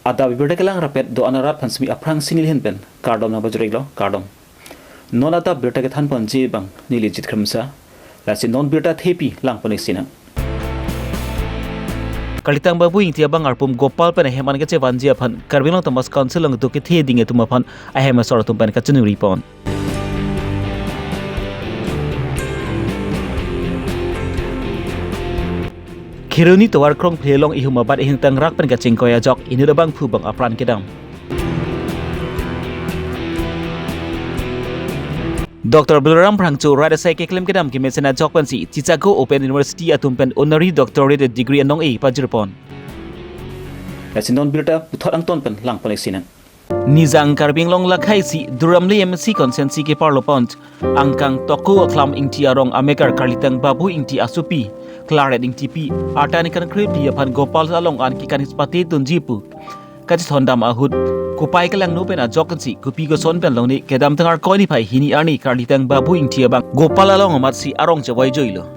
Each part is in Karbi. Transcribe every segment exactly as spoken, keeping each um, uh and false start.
Adap abirta kelang rapet do-an arat aphan semi aphrangsi neli ahin pen kardom nangpajir-iklo, kardom. Non adap birta kethan ponji abang neli Jit Khremsa, lasi non birta thepi lang pon-ik sinang. Karlitang Babu Ingti abang arpum Gopal pen ahem an kachevanji aphan Karbi Anglong Autonomous Council along dukethe ding atum aphan ahem asor atum pen kachiningri pon. Kheroni tovar krongphle along ihum abat ihingtang rak pen kachingkoi ajok inut abangphu abang apran kedam. Doctor Balaram Phrangcho rat asai keklem kedam kemesen ajok pensi Chichago Open University atum pen honorary doctorate degree anong-e pajir pon. Lasi non birta puthot angton pen lang pon-ik sinang. Nijang Karbi Anglong lakhai si Duar Amli M A C constituency keparlo pon angkang Toko Aklam Ingti arong amekar Karlitang Babu Ingti asopi Claret Ingtipi arta ningkan krephli aphan Gopal along an kekan chepate dunji pu kachethondam ahut kopai kelangno pen ajok pensi kopi koson pen longle kedamtang Arkoi niphai hini arni Karlitang Babu Ingti abang Gopal along amatsi arong chevoi joilo.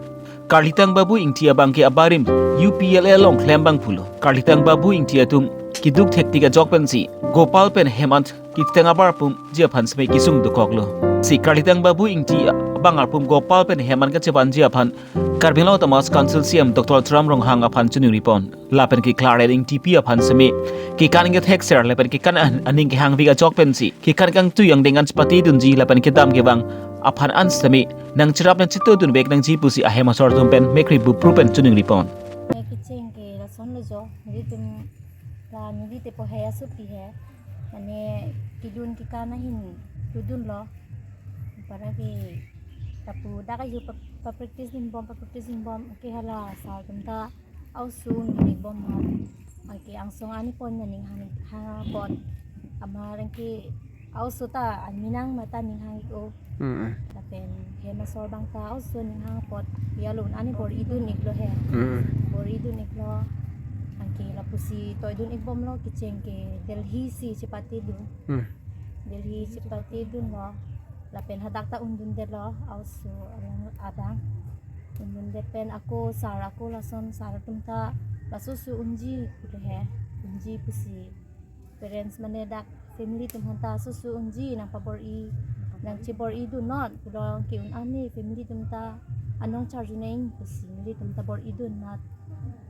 Karlitang Babu Ingti abang ke abarim U P L A along klem abangphulo. Karlitang Babu Ingti atum keduk thektik ajok pensi Gopal pen hem an kithang abar pumji aphan seme kesung dokoklo. Si Karlitang Babu Ingti abang arpum Gopal pen hem an kachevanji aphan Karbi Anglong Autonomous Council C E M Doctor Tuliram Ronghang aphan chiningri pon. Lapen ke Claret Ingtipi aphan seme kekan ingethek ser lapen kekan an-, aning kehangvik ajok pensi kekan kangtui angdeng an chepate dunji lapen kedam kevang aphan an seme nangcherap nangcheto dunvek nangji pusi ahem asor atum pen mekkri bupru pen chiningri pon. Kecheng ke lasonlo jo, nelitum la neli tepo hai asopi he, mane kedun kekan ahin kedunlo. Para ke lapu dak ayu pa, pa practice dunbom, pa practice dunbom, ke hala sar atum ta aoso neli bom ha. Anke angsong ani pon na ning hang, hang apot. Amar anke aoso ta aning nang mata ning hang-ik-o. Mm. Lapen hem asor abang ta aoso ning hang apot. Ya lun ani bor-i dun-iklo he. Mm. Bor-i dun-iklo. Anke lapusi toi dun-ikbomlo, kecheng ke Delhi si chepate dun. Mm. Delhi chepate dunlo. Lapen hadak ta undundetlo, aoso along adang. Undundet pen ako sar, ako lason sar atum ta laso oso unji pulo he, unji pusi. Parents mane dak family atum aphan ta laso oso unji nangpabor-i, nangchebor-i dunnot pulo, ke un-an ne family atum ta anong charju nang pusi nelitum ta bor-i dunnot.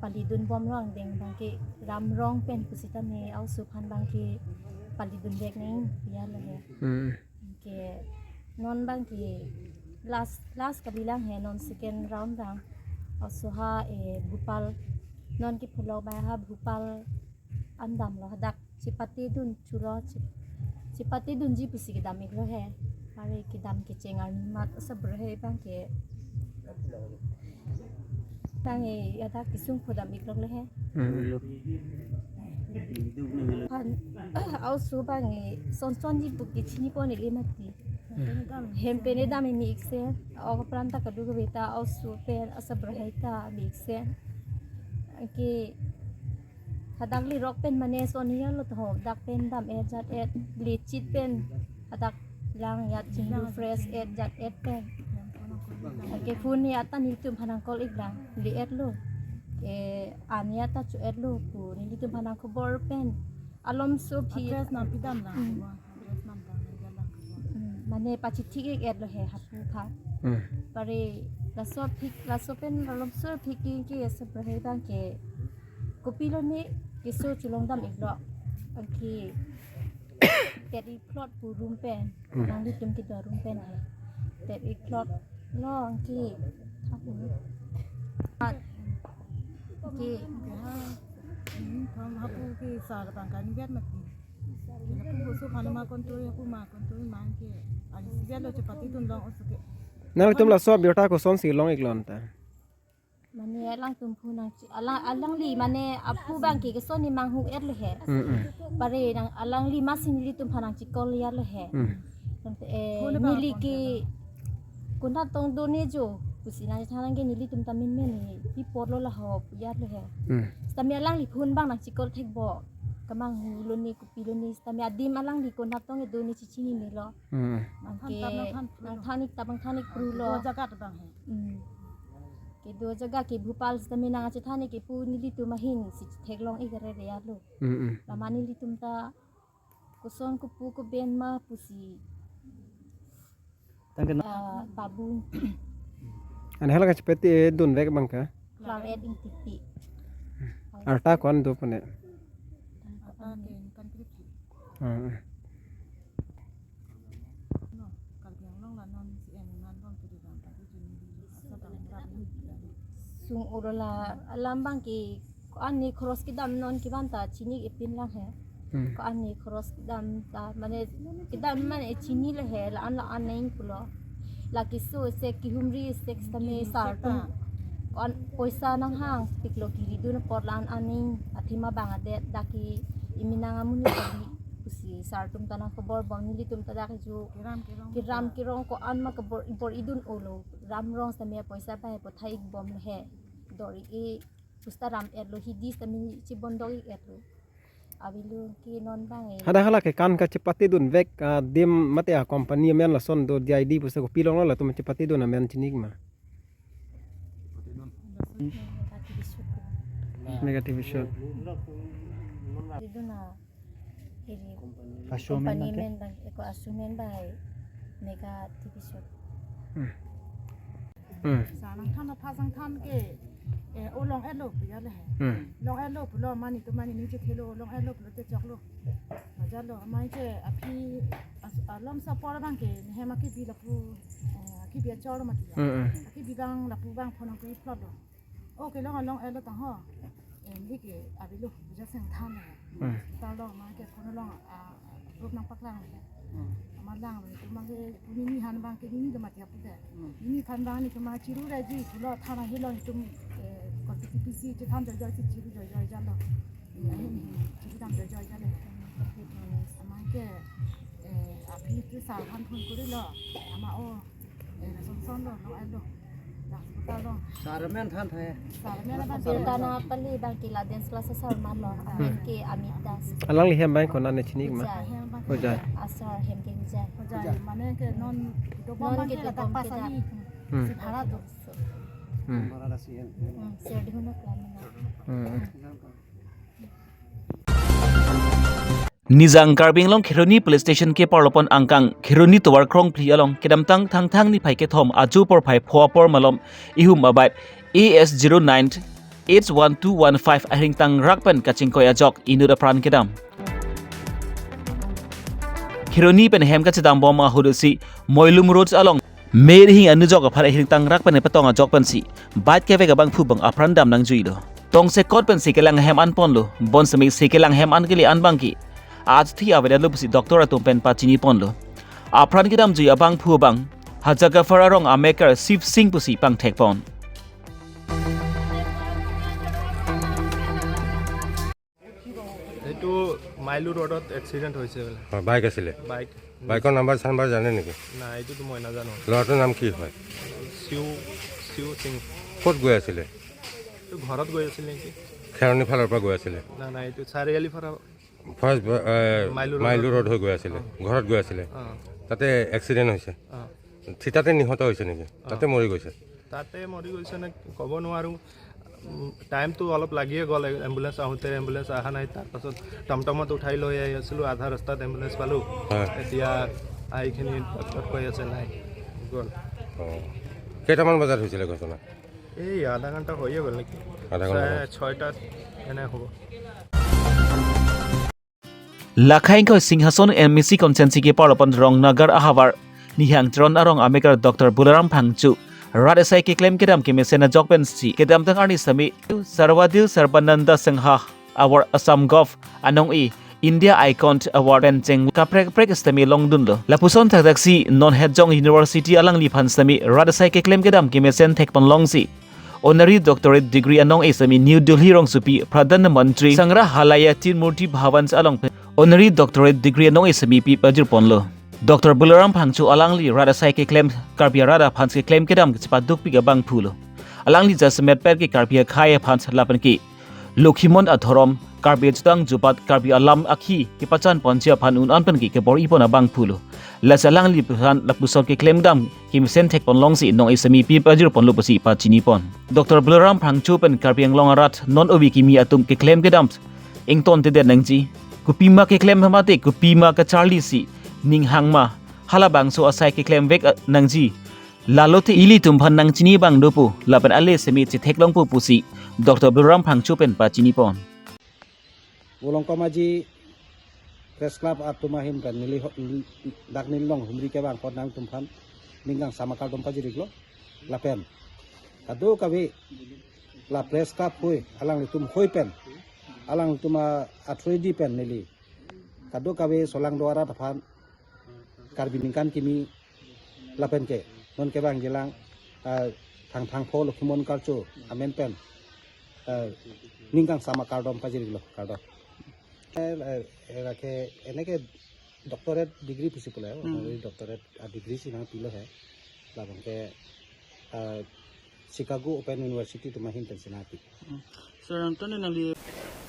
Pali dunbomlo angdeng abang ke ram rong pen pusitame aoso aphan abang ke pali dunvek nang piyalo he. Hmm. Ke non abang ke last, last kalilang he, non second round abang. Aoso ha, eh, Bhopal, non ke Bhopal bai ha Bhopal an damlo, hadak chepate dun chulo, che-, chepate dunji pusi kedam-iklo he. Are kedam kecheng arni mat asabra he abang ke. Tang e, ya ta kesung pho dam-iklok le he. Hmm. Aphan, aoso abang e, son son ji pu ke chini pon-ikle mati. Hmm. Hem pen edam-ik-iksen, ok apran ta kadokave ta aoso pen asabra hai ta me-iksen. Ke hadak lerok pen mane son-iklo tho, dak pen dam-et jat-et, lechit pen hadak lang yat chinglu fresh et jat-et pen. Anke phone ni ata nelitum aphan nang call-ik lang, le-etlo. Ke ani ata cho-etlo pu nelitum aphan nang khobor pen. Alomso aphi. Address nangpidam lang. Hmm. Address nangpidam lang, lang. Hmm, mane pachethik-ik-etlo he hapu aphan. Hmm. Pare laso aphi, laso pen alomso aphi ke, ke asabra hai abang ke kopilo ne keso cholong dam-iklo. Anke tet-iklot pu room pen. Hmm. Nanglitum kedo room pen he. Tet-iklotlo anke. Hapu. Anke. Hmm, hapu ke sar abang kan biar mati. Hapu oso aphan ma konturi, hapu ma konturi ma anke. Ani sibia lo chepate dun long oso ke. Nanglitum laso abirta kosonsi long-iklo anta? Mane alangtum phu nangchi-, alang, alangli mane aphu abang ke keso ni manghuk-etlo he. Mm, mm. Pare nang alangli masi nelitum aphan nang chikol ya lo he. Mm. Nang te, eh, phone ba neli phone ke ba. Konat tong do ne jo. Pusi nang thanang ke nelitum ta menmen ni. Pi porlo la ho ya lo he. Mm. Sitame alangli phone abang nang chikol thekpo. Kemanghulo ne kopilo ne. Sitame adim alangli konat tong do ne chichinine lo. Mm. Anke nang than-ik ta abang than-ik prulo. Bo jagat abang he. Mm. Kedo jaga ke Bhopal sitame nangchethan ke pu nelitum ahin si theklong-ik rere alo. Hmm, hmm. Lama nelitum ta koson kopu koben ma pusi. Tangke na- Ah, Babu. Ane hala kachepate dunvek abang ke? Klar et Ingtipi. Arta ko-an do pone? Arta ke kan trip. Hmm. No, Karbi Anglong la non si en nan bang kiri bang tadi juni di asa tang rap ni. Sung oro la alam abang ke ko-an ne khoros kedam non ke bang ta chini-ik pinlang he. Hmm. Ko-an ne khoros kedam ta mane kedam mane chini le he la-an la-an neng pulo. Lake so se kehumri se sitame sar atum ko-an poisa nanghangpiklo kiri dun apot la-an aning athema bang adet dak ke iminang amonit kali pusi sar atum ta nangkobor bom nelitum ta dak jo kiram kirong kiram kirong ko-an ma kebor ibor idun olo ram rong sitame poisa pai pothai-ik bom le he dor-ik e pusta ram etlo hidi sitame chibondok-ik etlo. Avelo ke non bang e. Hadak hala ke kan kachepate dunvek adim mate acompany amen lason do D I D pusi kopilonglo latum chepate dun amen chini-ik ma? Negative issue. Di dun a hiri Asumen company bang ke? Men bang eko asumen bang e negative issue. Hmm. Hmm. Sa nangthan apha sangthan ke, eh, o long etlo pu ya le he. Hmm. Long etlo pulo mane to mane ning chethelo long etlo pulote choklo. Majalo amai ke aphi as-, alom sa por bang ke nehem akebi lapu, eh, akebi achor mati ya. Hmm, hmm. Akebi bang lapu bang phone ko iplot lo. O kelong along etlo tang ho. Eh, ni ke avelo, ja sangthan. Hmm. Hospital along ma ke phone along, ah, group nangpaklang. Hmm. Ama lang, tu ma ke, pu nini han bang ke nini do mati apu de. Hmm. Nini han bang ni ke ma chiru raji, pulo thana hilong itum, eh, ko T P C, chethan joijoi si chiru joijoi jalo. Ya, ini, chiru dam joijoi jalo. Ama ke, eh, aphi ke sar han phone korilo. Ama o, eh, son son lo, lo, lo. Sar amen than thai. Sar amen abang ke. Sar amen. Tana pali bang ke la dance class sar man lo. Hmm. Amen ke Amit Das. Alangli hem bang ko-an ne chini-ik ma? Hojai. Hojai. Asar hem ke Hojai. Hojai. Mane ke non do non bang ke ke do ladak bom pas ke da. Ali. Hmm. Si bhara do. Hmm. Hmm, sir di hono plan na. Hmm. Nijang Karbi Anglong Kheroni Police Station keparlo pon angkang Kheroni tovar krongphli along kedamtang Thangthang niphai kethom ajo porphai pho apor malom ihum abike A S zero nine H one two one five ahirtang rak pen kachingkoi ajok inut apran kedam. Kheroni pen hem kachedam bom ahut si Moilum Road along Merhing anujok aphan ahirtang rak pen patong ajok pensi bike kevek abangphu bang apran dam nangjuilo. Tongsekot pensi kelang hem an ponlo, bonseme si kelang hem an kele an bang ke athi avedetlo pusi doctor atum pen pachini ponlo. Apran kedamjui abangphu bang Haja Gafar arong amekar Shiv Singh pusi pangthek pon. এইটো মাইলু ৰোডত এক্সিডেণ্ট হৈছে বোলে। হয়, বাইক আছিলে? বাইক। বাইকৰ নাম্বাৰ চাম্বাৰ জানে নেকি? নাই, এইটোতো মই নাজানো। ল'ৰাটোৰ নাম কি হয়? শিউ, শিউ সিং। ক'ত গৈ আছিলে? এইটো ঘৰত গৈ আছিল নেকি? খেৰণি ফালৰ পৰা গৈ আছিলে? নাই, নাই, এইটো চাৰিআলি পৰা। ফাৰ্ষ্ট, এ, মাইলু ৰোড। মাইলু ৰোড হৈ গৈ আছিলে, অ। ঘৰত গৈ আছিলে। অ। তাতে এক্সিডেণ্ট হৈছে। অ। থিতাতে নিহত হৈছে নেকি? অ। তাতে মৰি গৈছে? তাতে মৰি গৈছে নে ক'ব নোৱাৰোঁ। উম, টাইমটো অলপ লাগিয়ে গ'ল, এম্বুলেন্স আহোঁতে এম্বুলেন্স অহা নাই। তাৰপাছত টমটমত উঠাই লৈ আহি আছিলোঁ, আধা ৰাস্তাত এম্বুলেন্স পালোঁ। হয়। এতিয়া আহিখিনি ডক্টৰ কৈ আছে নাই, গ'ল। অ। কেইটামান বজাত হৈছিলে ঘটনা? এই আধা ঘণ্টা হৈয়ে গ'ল নেকি? আধা ঘণ্টা চাৰে হ'ল। ছয়টাত এনে হ'ব। Lakhai ingkoi Singhason M A C constituency keparlo pon Rongnagar ahavar Nihang Teron arong amekar Doctor Bolaram Phangcho rat asai keklem kedam kemesen ajok pensi kedamtang arni sitame Sarvadil Sarbananda Sangha award Assam Govt anong-e India Icon Award pen cheng kaprek kaprek sitame longdunlo. Lapuson thakthak si non Hetjong University alangliphan sitame rat asai keklem kedam kemesen thekpon longsi Honorary Doctorate Degree anong-e sitame New Delhi rongsopi Pradhan Mantri Sangrahalaya Tin Murti Bhavan along pen Honorary Doctorate Degree anong-e sitame pi pajirponlo. Doctor Bolaram Phangcho alangli rat asai keklem Karbi arat aphan keklem kedam kachepadukpik abangphulo. Alangli jasemet pen ke Karbi akhei aphan lapen ke Lokhimon adhorom, Karbi ajutang jubat Karbi alam akhi kepachan ponji aphan un-an pen ke kebor-i pon abang pulo. Lasi alangliphan lapuson keklem kedam kemesen thek pon longsi nong-e semipi pajir ponlo pusi pachini pon. Doctor Balaram Phangcho pen Karbi Anglong arat non ove kimi atum keklem kedam ingtontedet nangji. Kopima keklem mate kopima kacharli si ning hang ma, halabangso asai keklem vek, ah, nangji. Lalote ilitum aphan nangchini abang dopo, lapen ale seme chetheklongpo pusi Doctor Balaram Phangcho pen pachini pon. Volongkom Aji Press Club atum ahin pen neli ho-, dak neli longhumri kevang apot nangtum aphan ning kangsam akardom pajir-iklo. Lapen kadokave la Press Club hoi, alanglitum hoi pen, alanglitum a, athroidi pen neli kadokave solangdo arat aphan Karbi ningkan kimi lapen ke non kevangjilang, ah, Thangthangpho Lokhimon Karcho amen pen, ah, ning kangsam akardom pajir-iklo, kardom. Eh, eh, era ke, ene ke doctorate degree pusi pulo, Hmm. Honorary doctorate, ah, degree si nangpilo he. Labang ke, ah, Chicago Open University atum ahin pensi nangpi. Sir, nangtum nangli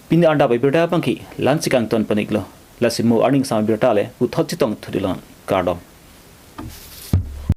Pini adap abirta abang ke la-ansi kangton pon-iklo. Lasi mo arni kangsam abirta le puthot chetongthu-iklo, kardom.